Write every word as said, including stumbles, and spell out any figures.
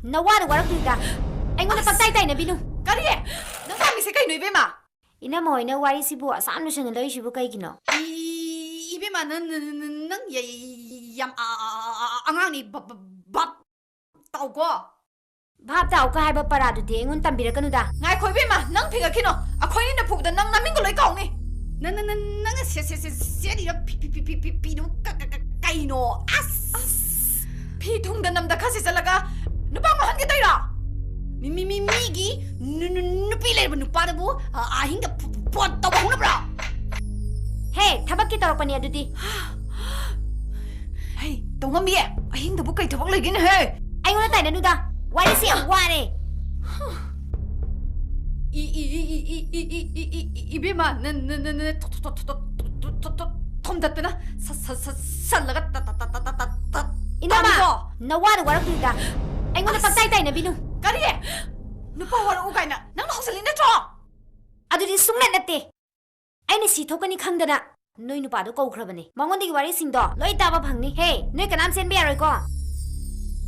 ꯅꯋꯥꯗ ꯋꯥꯔꯛꯇꯣꯏꯗ꯫ ꯑꯩꯉꯣꯟꯗ ꯑꯁ! ꯄꯪꯇꯥꯏ ꯇꯥꯏꯅꯕꯤꯅꯨ꯫ ꯀꯔꯤ? ꯅꯪ ꯉꯥꯡꯉꯤꯁꯦ ꯀꯩꯅꯣ, ꯏꯕꯦꯝꯃ? ꯏꯅꯝꯃ ꯍꯣꯏꯅ ꯋꯥꯔꯤꯁꯤꯕꯨ ꯑꯁꯥꯝ ꯂꯣꯏꯁꯟꯅ ꯂꯧꯔꯤꯁꯤꯕꯨ ꯀꯩꯒꯤꯅꯣ? ꯏ-, ꯏꯕꯦꯝꯃ, ꯅꯪ, ꯅꯪ, ꯅꯪ, ꯅꯪ ꯌ-, ꯌ-, ꯌ-, ꯌꯥꯝ ꯑ-, ꯑ-, ꯑ-, ꯑ-, ꯑꯉꯥꯡꯅꯤ꯫ ꯚ-, ꯚ-, ꯚꯥꯞ ꯇꯥꯎꯀꯣ꯫ ꯚꯥꯞ ꯇꯥꯎꯀꯣ ꯍꯥꯏꯕ ꯄꯔꯥꯗꯨꯗꯤ ꯑꯩꯉꯣꯟꯗ ꯇꯝꯕꯤꯔꯛꯀꯅꯨꯗ꯫ ꯉꯥꯏꯈꯣ ꯏꯕꯦꯝꯃ, ꯅꯪ ꯐꯤꯡꯒꯠꯈꯤꯅꯣ꯫ ꯑꯩꯈꯣꯏꯅꯤꯅ ꯐꯨꯕꯗ ꯅꯪ ꯅꯃꯤꯡꯒ ꯂꯣꯏ ꯀꯥꯎꯅꯤ꯫ ꯅꯪ, ꯅꯪ, ꯅꯪ, ꯅꯪꯅ ꯁꯦ-, ꯁꯦ-, ꯁꯦ-, ꯁꯦꯠꯂꯤꯕ ꯐꯤ, ꯐꯤ, ꯐꯤ, ꯐꯤ, ꯐꯤ, ꯐꯤꯗꯨ ꯀ-, ꯀ-, ꯀ-, ꯀꯩꯅꯣ? ꯑꯁ! ꯑꯁ! ꯐꯤ ꯊꯨꯡꯗ ꯅꯝꯗ ꯈꯔ ꯁꯦꯠꯆꯜꯂꯒ ꯅꯨꯄꯥ ꯃꯥꯡꯍꯟꯒꯦ ꯇꯧꯔꯤꯔꯣ? ꯃꯤ, ꯃꯤ, ꯃꯤ, ꯃꯤꯒꯤ ꯅꯨ-, ꯅꯨ-, ꯅꯨꯄꯤ ꯂꯩꯔꯕ ꯅꯨꯄꯥꯗꯕꯨ, ꯑ, ꯑꯍꯤꯡꯗ ꯐ-, ꯐꯣꯟ ꯇꯧꯕ ꯍꯧꯅꯕ꯭ꯔꯣ? ꯍꯦ, ꯊꯕꯛꯀꯤ ꯇꯧꯔꯛꯄꯅꯦ ꯑꯗꯨꯗꯤ꯫ ꯍꯩ, ꯇꯧꯉꯝꯕꯤ, ꯑꯍꯤꯡꯗꯕꯨ ꯀꯩ ꯊꯕꯛ ꯂꯩꯒꯦꯅꯦꯍꯦ? ꯑꯩꯉꯣꯟꯗ ꯇꯥꯏꯅꯅꯨꯗ, ꯋꯥꯔꯤꯁꯦ ꯌꯥꯝ ꯋꯥꯔꯦ꯫ ꯏ-, ꯏ-, ꯏ-, ꯏꯕꯦꯝꯃ, ꯅ-, ꯅ-, ꯅ-, ꯅ-, ꯊꯣ-, ꯊꯣ-, ꯊꯣꯝꯗꯠꯇꯅ ꯁ-, ꯁ-, ꯁ-, ꯁꯜꯂꯒ ꯇ-, ꯇ-, ꯏꯅꯝꯃ, ꯇꯥꯅꯤꯀꯣ? ꯅꯋꯥꯅ ꯋꯥꯔꯛꯇꯣꯏꯗ꯫ ꯑꯩꯉꯣꯟꯗ ꯑꯁ! ꯄꯪꯇꯥꯏ ꯇꯥꯏꯅꯕꯤꯅꯨ꯫ ꯀꯔꯤ? ꯅꯨꯄꯥ ꯋꯥꯔꯛꯎ ꯀꯥꯏꯅ ꯅꯪꯅ ꯍꯧꯖꯤꯜꯂꯤ ꯅꯠꯇ꯭ꯔꯣ? ꯑꯗꯨꯗꯤ ꯁꯨꯡꯅꯠ ꯅꯠꯇꯦ꯫ ꯑꯩꯅ ꯁꯤ ꯊꯣꯛꯀꯅꯤ ꯈꯪꯗꯅ ꯅꯣꯏ ꯅꯨꯄꯥꯗꯣ ꯀꯧꯈ꯭ꯔꯕꯅꯦ꯫ ꯃꯉꯣꯟꯗꯒꯤ ꯋꯥꯔꯤꯁꯤꯡꯗꯣ ꯂꯣꯏ ꯇꯥꯕ ꯐꯪꯅꯤ꯫ ꯍꯦ, ꯅꯣꯏ ꯀꯅꯥꯝ ꯆꯦꯟꯕ ꯌꯥꯔꯣꯏꯀꯣ꯫